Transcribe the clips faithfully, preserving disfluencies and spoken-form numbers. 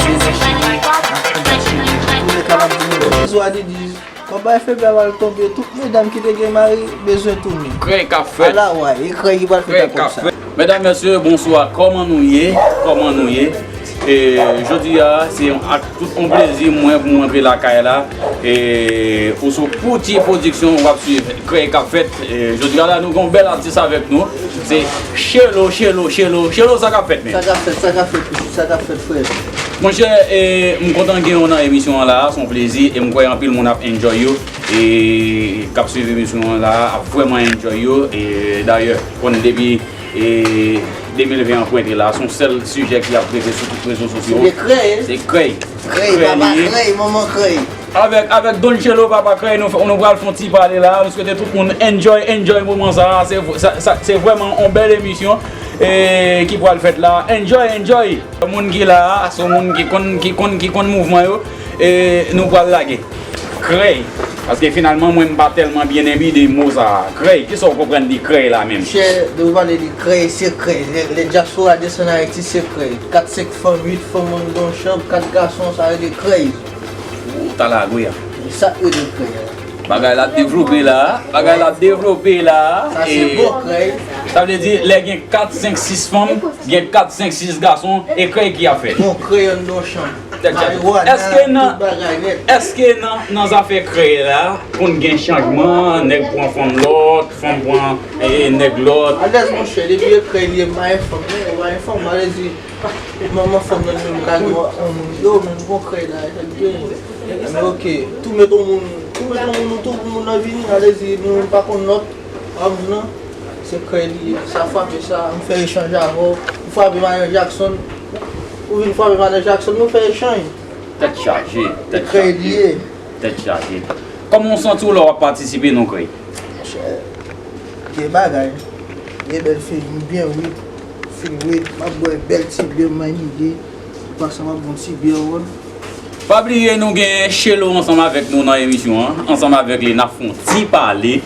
Bezwen cheri, n ap kontan cheri. Tou le ka m ap di nou. Bonjou Adidiz. Konba F B A pral tonbe, tout medam ki te gen mari bezwen tounen. Krèy k ap fèt. Ala wè, e krèy ki pral fèt. Krèy k ap fèt. Medam, mesye, bonswa. Kòman nou ye? Kòman nou ye? E, jodi a, se yon, ak tout yon plezi mwen pou mwen antre lakay la. E, ou sou Poutye Production, w ap swiv Krèy k ap fèt. E, jodi a la, nou gen yon bèl atis avèk nou. Se Chelo, Chelo, Chelo. Chelo, sa k ap fèt, men? Sa k ap fèt, sa k ap fèt, sa k ap fèt, frè. Monchè, e, m kontan gen w nan emisyon an la, se yon plezi, e m kwè anpil moun ap enjoy yo, e k ap swiv emisyon an la, ap vrèman enjoy yo, e dayè, konn depi, e, de mil ven an pou antre la, se yon sèl sijè ki ap trete sou tout rezo sosyo. Se krèy. Se krèy. Krèy, papa krèy, manman krèy. Avèk, avèk Don Chelo, papa krèy, nou, nou pral fè yon ti pale la, m swete tout moun enjoy, enjoy moman sa, se, sa, sa, se vrèman yon bèl emisyon, e, ki pral fèt la, enjoy, enjoy. Moun ki la a, se moun ki konn, ki konn, ki konn mouvman yo, e nou pral lage. Krèy. Paske finalman, mwen, m pa tèlman byen enbi de mo sa a. Krèy, kisa w konprann de krèy la menm? Chè, de ou pale de krèy, se krèy. Lè, lè dyaspora desann Ayiti, se krèy. Kat, senk fanm, uit fanm, moun nan yon chanm, kat gason, sa rele krèy. Ou ta lagwe a. E sa k rele krèy a. Bagay la ap devlope la, bagay la ap devlope la. Sa se bon krèy. Sa vle di, lè gen kat, senk, sis fanm, gen kat, senk, sis gason, e krèy ki ap fèt. Bon, krèy anndan yon chanm. Tèt chaje. Mariwana, èske nan, tout bagay nèt. Èske nan, nan zafè krèy la, konn gen chanjman, nèg pran fanm lòt, fanm pran, e, nèg lòt? Alèz, monchè, depi e krèy li ye, m pa gen fanm, men, m pa gen fanm, sa vle di, manman fanm nan, menm ka gen yon moun, yo, menm bon krèy la, e sa k gen. Men oke, tou met yon moun, tou met yon moun, tou pou moun nan vini, alèz, nou pa konn lòt. Wap di non, se krèy li ye. Sa frape sa, m fè echanj avè w. Ou frape madan Jackson, ou vin frape madan Jackson, nou fè echanj. Tèt chaje, tèt chaje. Tèt chaje. Kòman w santi w lè w ap patisipe nan krèy? Monchè, gen bagay. Gen bèl feeling, byen red. Feel red. M ap bwè bèl ti bè, m ann ide. Paske m ap bon ti bè, w konn. Pa bliye, nou gen Chelo ansanm avèk nou nan emisyon an. Ansanm avèk li, n ap fè yon ti pale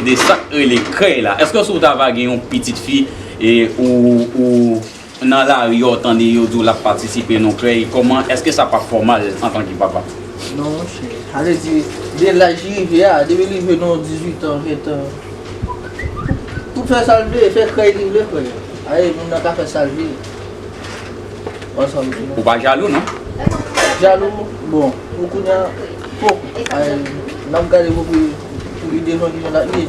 de sa k rele krèy la. Èske si w ta va gen yon pitit fi, e, ou, ou nan lari a, w tande yo di w l ap patisipe nan krèy, kòman, èske sa p ap fè w mal antanke papa? Non, monchè. Sa vle di, de laj li rive a, depi li rive nan dizuit an, ven an, pou fè sa l vle, fè krèy li vle, frè. Aye, moun nan ka fè sa l vle. Ansanm, non. Ou pa jalou, non? Jalou, bon, pou kounye a, poko. Ay, n ap gade pou, pou, pou li devan kijan l ap ye.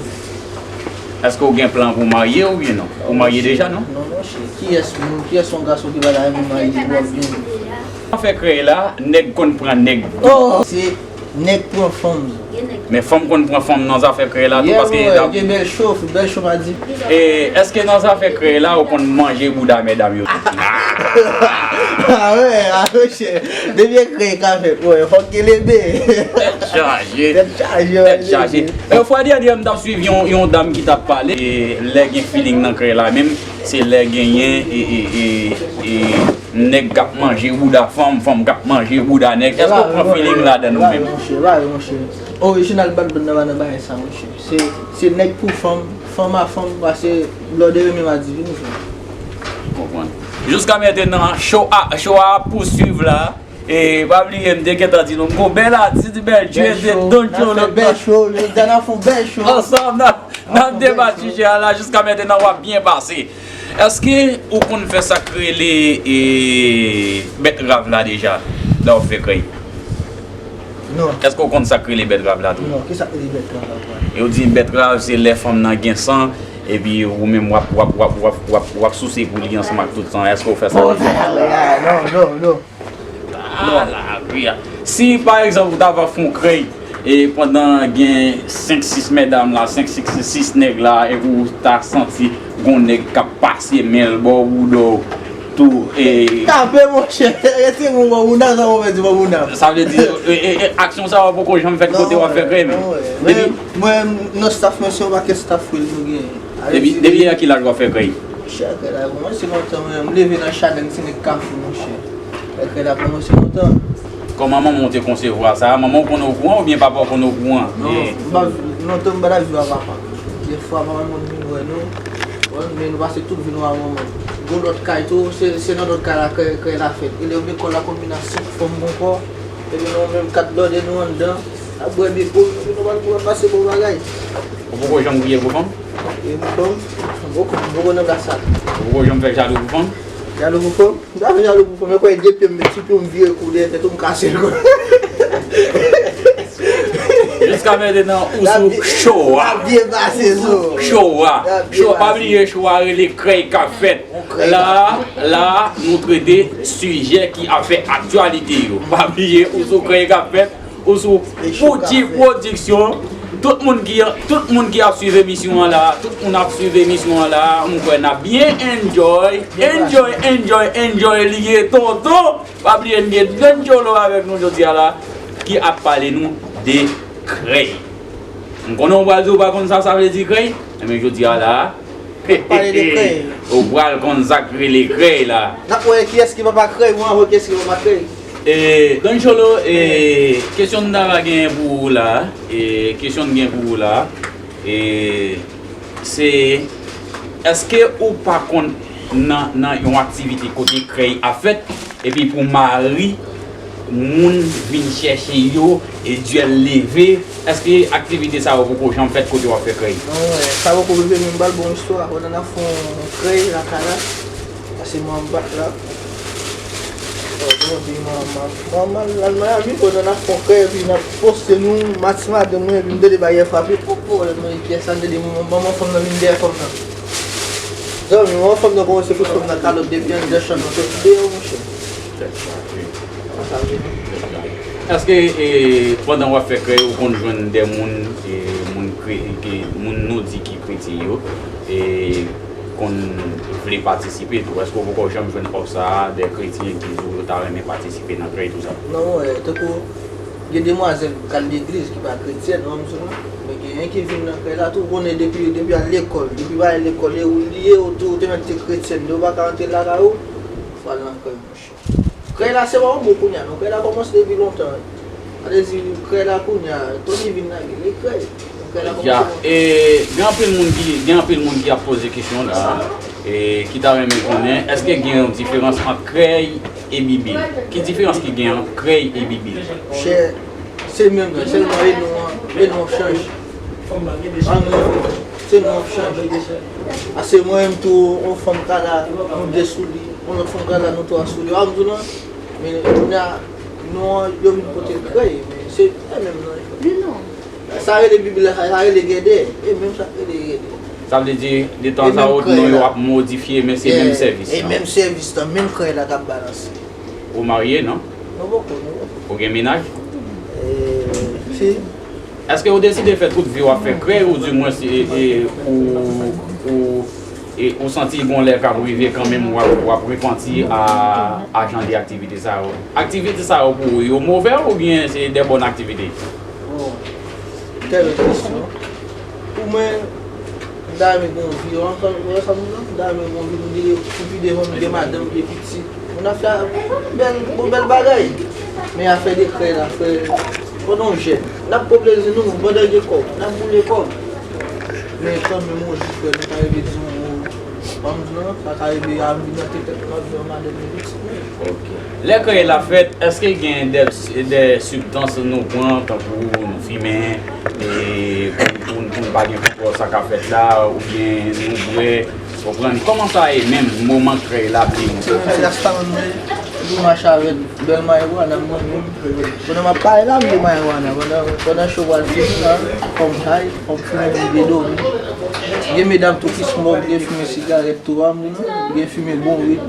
Èske w gen plan pou w marye oubyen non? Ou marye deja, non? Non, monchè. Kiyès moun, kiyès yon gason ki pa ta renmen marye pou w ap vin? Afè krèy la, nèg konn pran nèg. Oh! Se nèg pran fanm. Men fanm konn pran fanm nan zafè krèy la tou, paske gen bèl cho, bèl cho pa di. E èske nan zafè krèy la, ou konn manje bouda medam yo tou? Ah wè, ah monchè. Depi e krèy ka fèt, wè, fòk gen lebe. Tèt chaje. Tèt chaje, tèt chaje. E fwa dènye m t ap swiv yon, yon dam ki t ap pale, e lè gen feeling nan krèy la menm, se lè genyen, e, e, e, e, nèg k ap manje bouda fanm, fanm k ap manje bouda nèg. Èske w pran feeling ladan ou menm? Monchè, pa vre, monchè. Orijinal bad blan nan pa nan bagay sa, monchè. Se, se nèg pou fanm, fanm a fanm, paske lòd e renmen pa divini, frè. Konprann. Jiska mentenan, show a, show a ap pouswiv la. E pa bliye, m te gentan di nou, m gon bèl atis, bèl jwe, de Don Cholo. Bèl show, jodi a n ap fè yon bèl show. Ansanm, n ap, n ap debat sijè a la, jiska mentenan, w ap byen pase. Èske ou konn fè sa k rele, e, bèt rav la deja, lè w ap fè krèy? Non. Èske ou konn sa k rele bèt rav la tou? Non, ki sa k rele bèt rav la, frè? Yo di bèt rav, se lè fanm nan gen san, epi ou menm w ap, w ap, w ap, w ap, w ap, w ap souse pou li ansanm ak tout san. Èske ou fè sa? Non, non, non, non. Ah, lavi a. Si, pa egzanp, ou ta va fè yon krèy, e pandan gen senk, sis medam la, senk, sis, sis nèg la, epi ou ta santi gon nèg k ap pase men l bò bouda w tou, e. Tape, monchè, rete bon, bò bouda, sa w vle di bò bouda. Sa vle di, e, e, e, aksyon sa yo poko janm fèt kote w ap fè krèy, men. Non, wè. Depi mwen, nan staff mwen, se yon pakèt staff real nou gen. Depi, depi a ki laj w ap fè krèy? Monchè, krèy la kòmanse lontan, mwen, m leve nan chanèl ti nèg Kafou, monchè. Krèy la kòmanse lontan. Kòman manman w te konsevwa sa? Manman w konn okouran oubyen papa w konn okouran? Non, m pa, lontan m pa t ap viv ak papa m. Defwa, papa m konn vin wè nou. Bon, men nou pase tout vi nou ak manman m. Gon lòt kay tou, se, se nan lòt kay la krèy, krèy la fèt. Elèv lekòl la konbine ak senk fanm gon kò, epi nou menm kat blòdè nou anndan, ap bwè bibou, epi nou pral, pral pase bon bagay. Ou poko janm griye pou fanm? Griye pou fanm? M poko, m poko nan blag sa. Ou poko janm fè jalou pou fanm? Jalou pou fanm? M ta fè jalou pou fanm, men kwè de pye m, ti pye m vire kou dèyè tèt ou, m kase l kou. Jiska mentnan, ou sou show a. N ap byen pase sou. Show a. Show, pa bliye show a rele Krèy k ap fèt. La, la, nou trete sijè ki ap fè aktyalite yo. Pa bliye, ou sou Krèy k ap fèt, ou sou Pouti Pwodiksyon. Tout moun ki, tout moun ki ap swiv emisyon an la, tout moun ap swiv emisyon an la, m kwè n ap byen enjoy. Enjoy, enjoy, enjoy li ye, tonton. Pa bliye, n gen Don Cholo avèk nou jodi a la, ki ap pale nou de krèy. M konnen w pral di w pa konn sa sa vle di krèy, men jodi a la, pale de krèy. Ou pral konn sa k rele krèy la. N ap wè kiyès ki papa krèy, mwen avè kiyès ki papa krèy. E, Don Cholo, e, kesyon n ta va genyen pou ou la, e, kesyon n gen pou ou la, e, se, èske ou pa konn nan, nan yon aktivite kote krèy ap fèt, epi pou mari moun vin chèche yo, e dyèl leve, èske aktivite sa yo poko janm fèt kote w ap fè krèy? Non, wè, sa poko rive, men m pral ba w yon istwa. Pandan n ap fè yon krèy lakay la, pase mwen anba la. Bon, bon, epi mwen, mwen, mwen, mwen al Miami, pandan n ap fè yon krèy, epi n ap poste nou, mati madanm mwen, epi m tande baryè frape, pòpò, lè m tande pyès la, m tande manman, manman fanm nan vin dèyè fanm nan. Zanmi, manman fanm nan kòmanse pouse fanm nan kalòt depi anndan chanm nan soti deyò, monchè. Sa vle di. Èske, e, pandan w ap fè krèy, ou konn jwenn de moun, e, moun kre-, ke, moun nou di ki kretyen yo, e, konn vle patisipe tou? Èske ou poko janm jwenn òf sa a, de kretyen ki di w yo ta renmen patisipe nan krèy tou sa? Non, e, tankou gen demwazèl k al legliz ki pa kretyèn, ou wè m di w, men genyen ki vin nan krèy la tou, ou konnen depi, depi al lekòl, depi w al lekòl, e ou li ye, ou tou, ou te mèt te kretyèn, depi w pa ka rantre lakay ou, fò al nan krèy. Krèy la se pa yon mo kounye a non, krèy la kòmanse depi lontan. Sa vle di, krèy la kounye a, Tony vin lage, li krèy. Krèy la kòmanse lontan. Ya, e, gen anpil moun ki, gen anpil moun ki ap poze kesyon la, e, ki ta renmen konnen, èske gen yon diferans ant krèy e bibil? Ki diferans ki gen ant krèy e bibil? Chè, se menm nan, sèlman e non an, e non an chanje. An nou, se non an chanje. Ase mwen menm tou, yon fanm ka la, nou de sou li, yon lòt fanm ka la, nou twa sou li. A m di w lan, men kounye a, non an, yo vin pote l krèy, men se, se menm nan. Li non. Sa rele Bib la, sa rele Gèdè, e menm sa k rele Gèdè. Sa vle di, de tan sa wot, non yo ap modifye, men se menm sèvis lan. E menm sèvis lan, menm krèy la k ap balanse. Ou marye, non? Nou poko, nou poko. Ou gen mennaj? E, si. Èske ou deside fè tout vi w ap fè krèy, ou di mwens, e, e, ou, ou, e, ou santi gon lè k ap rive kanmenm, w ap, w ap repanti a, a jan de aktivite sa yo? Aktivite sa yo pou ou, yo movè oubyen se de bòn aktivite? Bon, tèl kesyon. Pou mwen, m ta renmen gon vi, w wè sa m di w lan? M ta renmen gon vi, m vire, m vire, m gen madanm, m gen pitit. Moun ap fè bèl, bon, bèl bagay. Men afè de krèy la, frè, pandan w jèn, n ap pran plezi nou, pandan gen kòb, n ap boule kòb. Men kanmenm, yon jou, frè, nou ta rive di yon mo, pa m di w lan, sa ka rive a m vin nan tèt nou, n ap viv an madanm, gen pitit, men. Ok. Lè krèy la fèt, èske gen de, de sibstans nou pran, tankou nou fimen, e, pou, pou, pou n pa gen kontwòl sa k ap fèt la, oubyen nou bwè, konprann? Kòman sa ye menm, moman krèy la ap vini? Se yon ti rasta moun mwen, li mache avèk bèl marijuana m nan men m. Pandan m ap pale la, m gen marijuana. Pandan, pandan show pral fini la, fò m high, fò m fimen pou m vin dòmi. Gen medam tou ki smoke, gen fimen sigarèt tou, a m di non, gen fimen bon wi.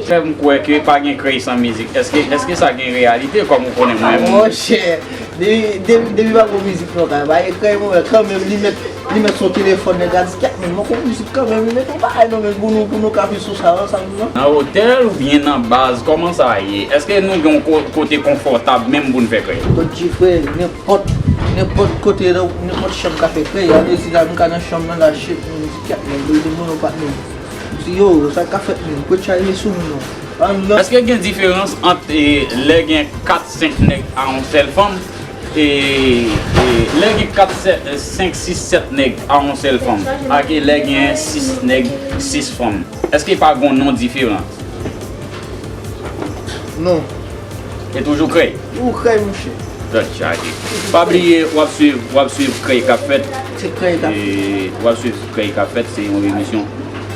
Fè m kwè ke pa gen krèy san mizik. Èske, èske sa gen reyalite kòm ou konnen mwen menm? Monchè, depi, depi, depi pa gen mizik nan kay, pa gen krèy, mwen wè kanmenm li mèt, li mèt sou telefòn nèg la di kèt men, mwen konn mizik kanmenm, li mèt yon bagay nan men pou nou, pou nou ka fè sou sa, sa m di non. Nan otèl oubyen nan baz, kòman sa ye? Èske nou gen yon ko-, kote konfòtab menm pou n fè krèy? Donk, frè, nenpòt, nenpòt kote, nenpòt chanm ka fè krèy, a vle di la, m ka nan chanm nan la, shit, mwen di kèt men, mwen di moun ou pa t menm. Di yo, sa k ap fèt menm? Pran chay li sou nou non. Pa m nan. Èske gen diferans ant, e, lè gen kat, senk nèg a yon sèl fanm? E, e lè gen kat, sèt, senk, sis, sèt nèg a yon sèl fanm, ak lè gen sis nèg, sis fanm, èske pa gen yon non diferan? Non. E toujou krèy? Ou krèy, monchè. Tèt chaje. Pa bliye, w ap swiv, w ap swiv krèy k ap fèt. Se krèy k ap fèt. E w ap swiv krèy k ap fèt, se yon emisyon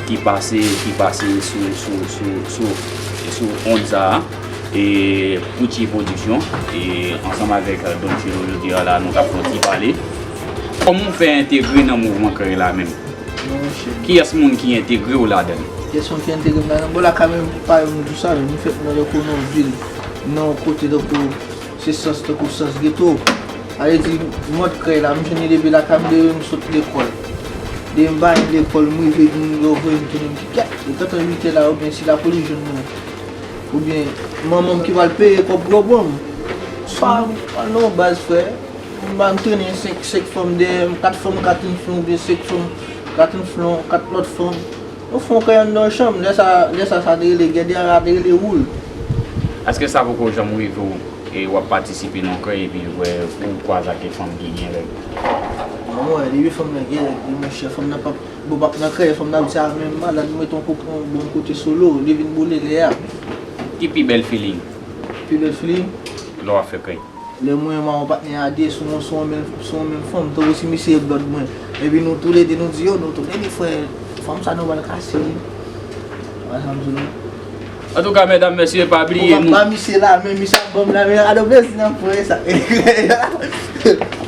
ki pase, ki pase sou, sou, sou, sou, sou ond sa a. E Poutchy Production, e ansanm avèk Don Chelo, jodi a la, nou t ap fè yon ti pale. Kòman w fè entegre nan mouvman krèy la menm? Non, monchè. Kiyès moun ki entegre w ladan l? Kiyès moun ki entegre m ladan l? Bon, lakay mwen, pa yon m di w sa, men m fèt nan yon kote, nan yon vil, nan yon kote tankou se sans, tankou sans geto. Sa vle di, mòd krèy la, m jwenn li depi lakay m, depi m sot lekòl. Depi m pa al lekòl, m rive, m yo voye m tounen, m di kèt, e gentan uit è la, oubyen si lapolis jwenn mwen, oubyen manman m ki pral peye kòb pou yo pran m. Swa m al nan yon baz, frè, m ba m trennen senk, senk fanm dèyè m, kat fanm, kat yon flon, oubyen senk fanm, kat yon flon, kat lòt fanm. Nou fè yon krèy anndan yon chanm, lè sa, lè sa, sa te rele gèdè, sa te rele woul. Èske sa poko janm rive w, e w ap patisipe nan krèy epi w wè ou kwaze ak yon fanm ki gen règ? Non, mwen, depi fanm nan gen règ, wi, monchè, fanm nan p ap, bon, p ap nan krèy, fanm nan ap di a menm malad, mwen mete yon kote, yon bon kote sou li, li vin boule lè a. Ki pi bèl feeling? Pi bèl feeling? Lè w ap fè krèy. Lè mwen menm ak yon patnè a de sou yon, sou yon menm, sou yon menm fanm, tankou si misye e blòd mwen. Epi nou toulede nou di, yo, nou toulede, frè, fanm sa nou pral kase li. Wè sa m di w la. Antouka, medam, mesye, pa bliye nou. Ou pa misye la, men misye ap ban m la, men ado plezi nan pwen sa.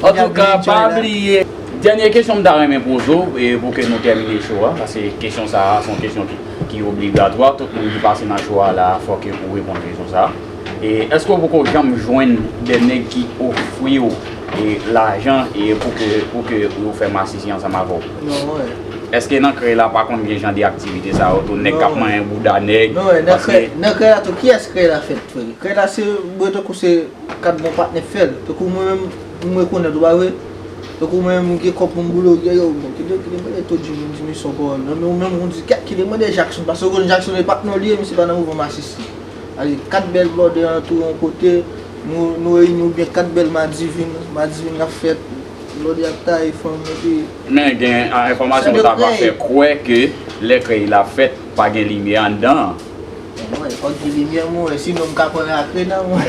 Antouka, pa bliye. Dènye kesyon m ta renmen poze w, e pou ke nou tèmine show a, paske kesyon sa a, se yon kesyon ki, ki obligatwa. Tout moun ki pase nan show a la, fòk ou reponn kesyon sa a. E èske w poko janm jwenn de nèg ki ofri w, e, lajan, e, pou ke, pou ke yo fè masisi ansanm avè w? Non, wè. Èske nan krèy la pa konn gen jan de aktivite sa yo tou, nèg k ap manyen bouda nèg? Non, wè, nan krèy, nan krèy la tou, kiyès krèy la fèt, frè? Krèy la se, bon, tankou se kat bon patnè k fè l. Tankou mwen menm, m rekonèt ou, pa vre? Tankou mwen menm, m gen kòb pou m boule, yo, yo, bon, kite, kite, mande Toddy, m di misye yon pawòl. Non, men ou menm, ou di, kite, mande Jackson, paske ou konn Jackson, e patnè w li ye, misye pa nan mouvman masisi. Ale, kat bèl blòdè antoure yon kote, nou, nou reyini oubyen kat bèl madivin, madivin k ap fèt, blòdè ap taye fanm, epi... Men gen, a, enfòmasyon yo ta va fè kwè ke lè krèy la fèt, pa gen limyè anndan an. Mwen, fòk gen limyè, mwen, sinon m ka pran lakrena, mwen.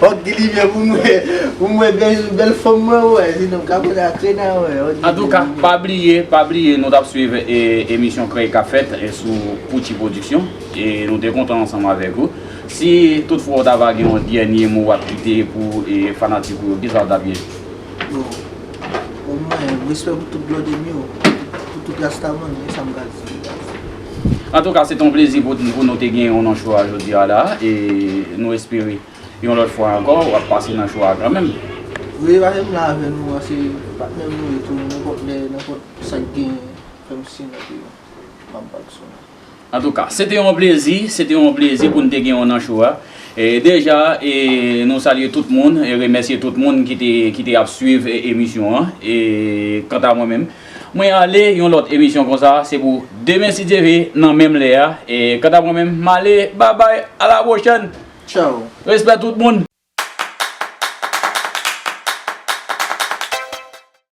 Fòk gen limyè pou mwen, pou mwen bèl, bèl fanm mwen, mwen, sinon m ka pran lakrena, mwen. Antouka, pa bliye, pa bliye, nou t ap swiv, e, emisyon Krèy k ap fèt, e, sou Poutchy Production. E nou te kontan ansanm avèk ou. Si toutfwa w ta va gen yon dènye mo w ap kite pou, e, fanatik ou yo, kisa w t ap ye? Yo, bon, mwen, respè pou tout blòdè m yo, pou tout rastaman, e sa m ka di. Antouka, se te yon plezi pou, pou nou te gen w nan show a jodi a la, e nou espere yon lòt fwa ankò, w ap pase nan show a kanmenm. Wi, pase m la avè nou, se patnè m nou ye tou, nenpòt lè, nenpòt sa k gen, fè m siyen, epi m ap bat sou nou. Antouka, se te yon plezi, se te yon plezi pou n te gen w nan show a. E deja, e nou salye tout moun, e remèsye tout moun ki te, ki te ap swiv, e, emisyon an. E kanta mwen menm, mwen ale, yon lòt emisyon konsa, se pou demen si Dye vle, nan menm lè a. E kanta mwen menm, m ale, babay, a la pwochèn. Tchaw. Respè tout moun.